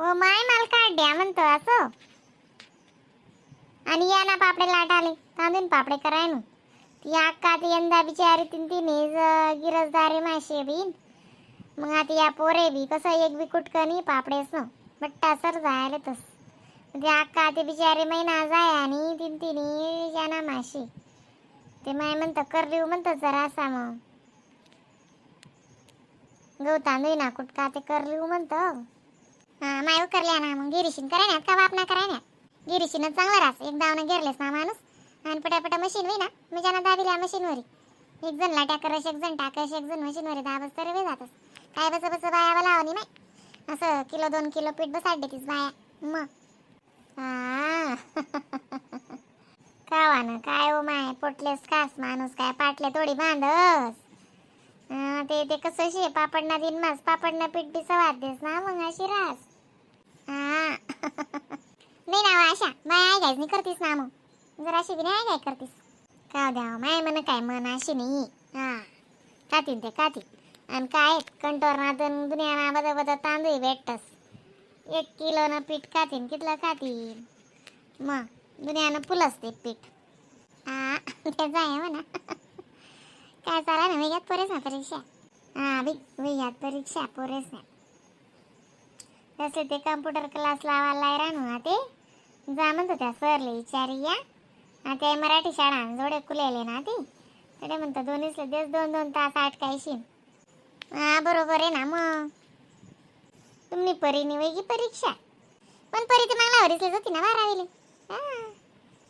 ओ my, मला काढ द्या म्हणतो असं. आणि या ना पापडे लाटाले, तांदूळ पापडे कराय नु. ती अक्का ती यंदा बिचारी तीन तीन गिरजदारी माशे बीन. मग आता या पोरे बी कसं एक बी कुटकं नाही पापडेस न, बट्टा सर जायला तस. ते अक्का ते बिचारे महिना जाय आणि तीन तिन्ही जाना माशी. ते माय म्हणतं करली म्हणतं जरासा. मग गहू तांदूळ ना कुटका ते करली म्हणतं. हा माय उकरल्या ना. मग गिरीशीन करायना का बाप ना करायना? गिरीशीनं चांगला रास. एक दावनं गिरलेस ना माणूस आणि पटापटा मशीन होई ना. मग ज्यानं दाबिल्या मशीनवर, एक जण लाट्या करस, एक जण टाकस, एक जण मशीनवर दाबस तर वे जातस. काय बस बस बाया लावणी नाही. असं किलो 2 किलो पीठ बस तीच बाया मग. हा कावा ना काय हो माय, पोटलेस खास माणूस काय पाटले थोडी बांधस. हा, ते ते कसं शे पापडना दिन मास पापडना पीठ बी सवाद देस ना मग अशी रास. हा नाही ना हो, अशा माय ऐकायच नाही करतीस ना मग. जरा अशी बी नाही काय करतीस का द्यावं माय म्हण काय मन अशी नाही. हा खातीन ते खातीन. आणि काय कंटोर दुनिया बद बद तांदूळ भेटतस. 1 किलो ना पीठ खातीन, कितलं खातीन मग? दुनियानं फुलच ते पीठ. हा ते जाय म्हणा. काय चाला ना वेग्यात पोरेस ना परीक्षा. हा बी वेग्यात परीक्षा पोरेस ना. तसे ते कम्प्युटर क्लास लावायला राहणू ते जा म्हणतो त्या सरले विचारी या. हा ते मराठी शाळा जोडे कुलेले ना ती तडे म्हणतो दोन्हीसले देस 2-2 तास आटकायशीन. हा बरोबर आहे ना. मग तुम्ही परीनी वेगळी परीक्षा, पण परी ते मागला वरीसलेच होती ना 12वीले. हा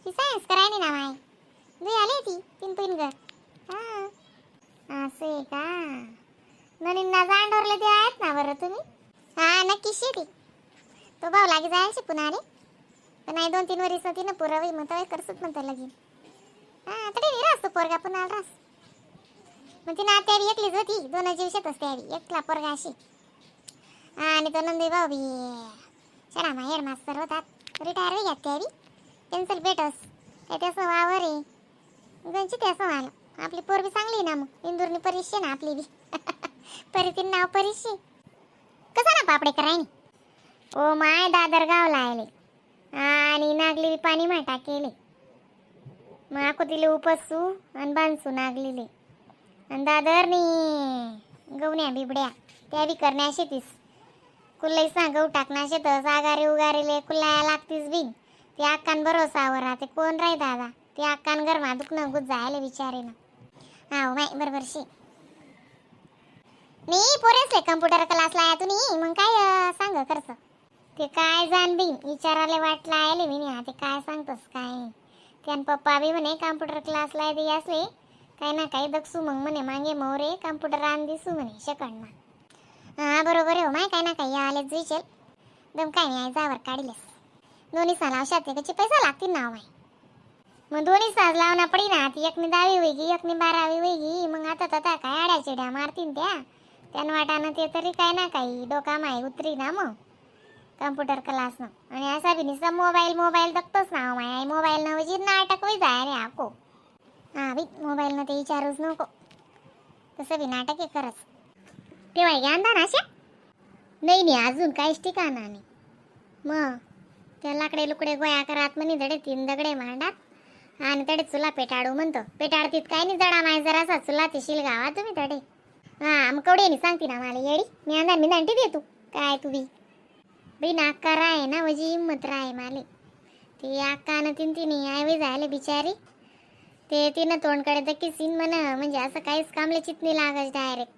ती सायन्स करायनी ना माय. दुई आली ती तीन पिन घर. हा असं आहे का? ननींना जांडोरले ते आहेत ना बरं तुम्ही? हा नक्की शेती तो भाऊ लागे जायला शिकून आले पण नाही 2-3 वरीस तिनं पुरवी मग तवाय करसत म्हणतं लगीन. हा तरी नाही रास तो पोरगा पुन्हा रास. मग ती नात्या बी एकलीच होती, दोन जीव शेत असते बी एकला पोरगा अशी. आणि तो नंदी भाऊ बी शाळामा हेड मास्तर होतात, रिटायर होई त्या बी. पेन्सिल भेटस काय त्याचं वावर आहे गंची त्याचं आलं. आपली पोर बी चांगली ना मग. इंदूरनी परीक्षा ना आपली बी परी तीन नाव परीक्षे. कसं ना पापडे करायनी? ओ my, Dadar गावला आले आणि नागली बी पाणी मा टाकेले. मग आको तिले उपसू आणि बांधसू नागलीले. आणि दादरनी गवण्या बिबड्या त्या बी करण्या शेतीस. कुल्लई सांग गहू टाकणार शेतस आगारे उगारेले कुल्लाया लागतीस बिन. ते अक्कान भरोसावर राहते कोण राही दादा. ते अक्कान घरमा दुखणं गुज जायला बिचारे ना. हा माय बरोबर शे. नाही पोरेसले कम्प्युटर क्लास लाया तुम्ही मग काय सांग खर्च ते काय जाण बिन विचारायला वाटला आले मी नाही. ते काय सांगतोस काय नाही. त्यान पप्पा बी म्हणे कम्प्युटर क्लासला दे असले काही ना काही दक्षू मग म्हणे मागे मोरे कम्प्युटर आण दिसू म्हणे शकणमा. हा बरोबर आहे हो माय. काय ना काही आलेच विचेल दम काय नाही जावर काढिलेस. दोन्ही साल औषध ते कचे पैसा लागतील ना हो माय. मग दोन्ही साज लावना पडी ना ती. एकनी 10वी होईगी, एकनी 12वी होईगी. मग आता तथा काय आड्या चिड्या मारतीन त्या त्यान वाटानं ते तरी काय ना काही डोका माय उतरी ना मग कम्प्युटर क्लास ना. आणि असा बी निसा मोबाईल मोबाईल बघतोच ना हो my. Mobile न वजीर नाटक होई जाय रे आको. हा बी मोबाईल न ते विचारूच नको. तसं बी नाटक आहे खरंच. ठेवाय घ्या ना अशा. नाही नाही अजून काहीच ठिकाणा नाही. मग त्या लाकडे लुकडे गोया करात म्हणे दडे तीन दगडे मांडात आणि तडे चुला पेटाडू म्हणतो. पेटाडतीत काय नाही जडा माय जरासा चुला ते शिलगावा तुम्ही तडे. हा मग कवडे सांगते ना मला येडी. मी अंदान मी दांटी दे तू काय तू बी बाई नाका राय ना वजी हिंमत राय माले. ती अक्कानं तीन तिने आयवे झाले बिचारी. ते तिनं तोंडकडे दक्की सीन म्हण म्हणजे असं काहीच कामले चितनी लागत डायरेक्ट.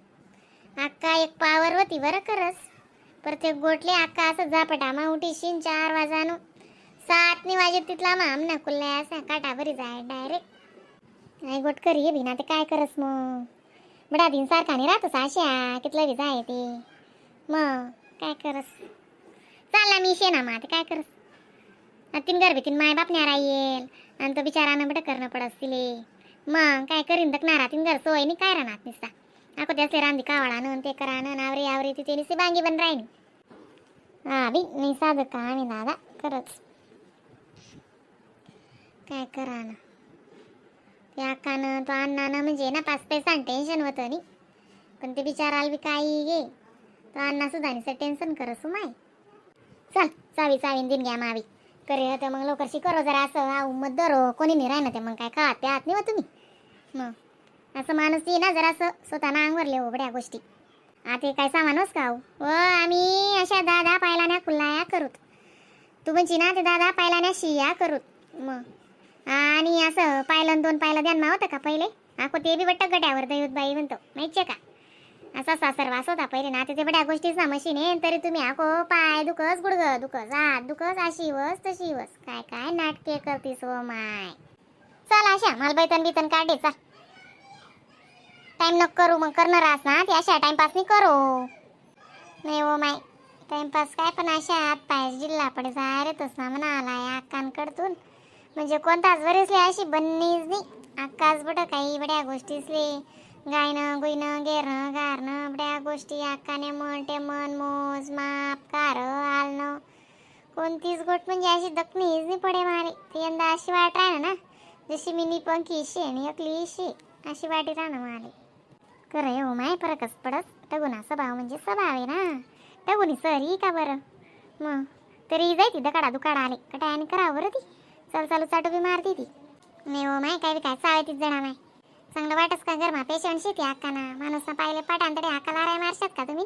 अक्का एक पावर होती बरं खरंच. प्रत्येक गोटले अक्का असं झापटा मा उठी शिन 4 वाजानो 7 नी वाजे तिथला मा आमना कुल्ला असा काटा बरी जाय डायरेक्ट. आई गोट करी हे ना ते काय करस मग. बडा दिन सारखा नाही राहतस अशा कितलं बी जाय ते मग काय करस. चालला मी शे ना मग आता काय करस. तीन घर तीन माय बाप न्यारा येईल आणि तो बिचारानं बडं करणं पडस तिले. मग काय करीन दकणारा तीन घर सोय नाही काय राहणार निसता. ako त्यासले रांदी कावळा ते करानं आवरी आवरी तिथे निसी बांगी बन राहीन. हा बी नाही साधं काम आहे दादा खरंच. काय करा ना ते अक्कानं तो अण्णानं म्हणजे ना पाच पैसा टेन्शन होतं नी. पण ते बिचाराला बी काही गे तो अण्णा सुद्धा निसं टेन्शन करस माय. चल चावी चावीन दिन घ्या मावी करे तर मग लवकर करो जरा असं आऊ मत धरो कोणी नाही राहिना ते मग काय खात प्यात नाही हो तुम्ही. मग असं माणूस ये ना जरा असं स्वतः अंगवरले हो बड्या गोष्टी. आता काय सामानच का हो व आम्ही अशा दादा पायलान्या खुल्लाया करूत. तू म्हणची ना ते दादा पायलान्या शिया करूत. मग आणि असं पायलं दोन पायलं ध्यान होतं का पहिले? आको ते बी बट्ट गड्यावर दयुत बाई म्हणतो माहितीये का? असा सासरवास होता पहिले ना. ते बड्या गोष्टीच ना मशीन आहे तरी तुम्ही आको पाय दुखस, गुडघ दुखस, हात दुखस, अशी वस तशी वस, काय काय नाटके करतीस हो माय. चल अशा मला बैतन बितन काढे. चल टाइम नको करू मग करणार आस ना ते अशा टाइमपास नाही करू. नाही हो माय, टाइमपास काय पण अशा हात पाय जिल्हा पडे जायरतच ना म्हणा आला अक्कांकडतून. म्हणजे कोणताच वरेसले अशी बनणीच नाही. अक्काच बट काही बड्या गोष्टीसले गायनं गुयनं गेरणं गारणं बड्या गोष्टी अक्काने मन ते मन मोज माप कार आलनं कोणतीच गोष्ट म्हणजे अशी दखनीच नाही पडे मारे. ते यंदा अशी वाट राहणार ना जशी मी निपंखी शे आणि एकली शे अशी वाटी राहणार मारे. खरं हो माय, फरकच पडस. टगुना स्वभाव म्हणजे स्वभाव आहे ना टगुनी सरी का बरं. मग तरी जायती दकाडा दुकाडा आले कटाय आणि करावं बरं ती चल चालू चाटू बी मारती ती. नाही हो माय, काय बी काय चावे तीच जणा माय. चांगलं वाटस का गरमा पेशंट शेती अक्काना माणूस ना पाहिले पाटांतडे अक्काला राय मारशात का तुम्ही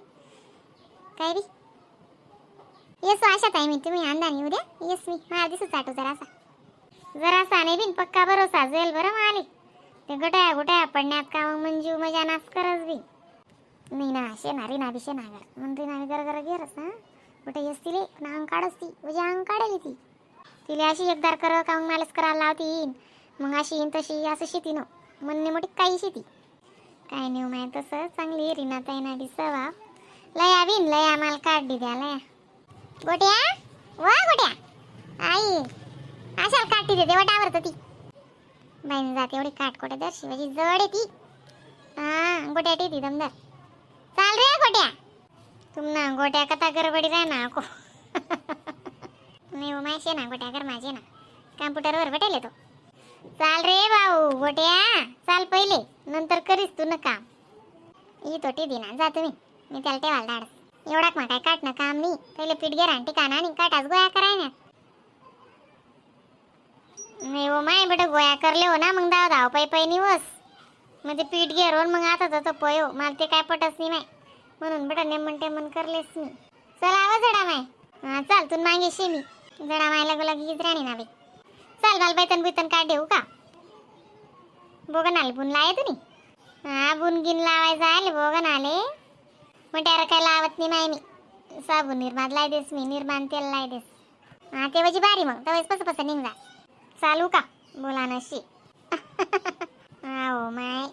काय बी. येसो आशा ताई मी तुम्ही अंदानी उद्या येस मी मला दिसू चाटू जरासा जरासा नाही बिन पक्का भरोसा जाईल बरं माले. ते गटाया गुटाया पडण्यात का मग मंजू मजा नाच करस बी नाही ना. शे ना रिना बी शे ना गर मग रिना बी गर गर गेरस ना कुठे येस तिले पण अंग काढस ती म्हणजे अंग काढेल ती. तिले अशी एकदार कर का मग मलाच करायला लावती येईन मग अशी येईन तशी असं शेती न म्हणणे मोठी काही शेती काय नाही हो माय. तसं चांगली रिना ताईना बी स्वभाव लया बिन लया मला काढली द्या लया. गोट्या वा गोट्या आई अशाला काठी देते वटावर ती बाईन जाते एवढी काटकोट्या दर्शी म्हणजे जड आहे ती. हा गोट्या टी ती दमदार. चाल रे गोट्या तुम ना गोट्या कथा गडबडी राह ना को नाही हो माय ना गोट्या कर माझे ना कॉम्प्युटरवर भेटेल तो. चाल रे भाऊ गोट्या चाल पहिले नंतर करीस तू ना काम. ई तो टी दिना जा तुम्ही मी त्याला ठेवायला धाडस एवढाक मा काय काटणं काम नाही. पहिले पीठ गेरा ठिकाणा आणि काटाच गोया करायना. नाही हो माय बेटा गोया करले हो ना मग धाव धाव पै पै निवस मग ते पीठ घेरून मग आता तर पय हो मला ते काय पटच नाही माय म्हणून बेटा नेमन टेमन करलेस मी. चल आवा जडा माय. हा चाल तू मागे शे मी जडा माय लागू लागी राणी ना बाई. चाल मला बैतन बितन काढ देऊ का बोगन आले बुन लाय तुम्ही. हा बुन गिन लावायचं आले बोगन आले मग त्याला काय लावत नाही माय मी साबून निर्माण लाय देस मी निर्माण तेल लाय देस. हा तेव्हाची बारी मग तेव्हाच कसं कसं निघ जा. चालू का बोला नशी. हो माय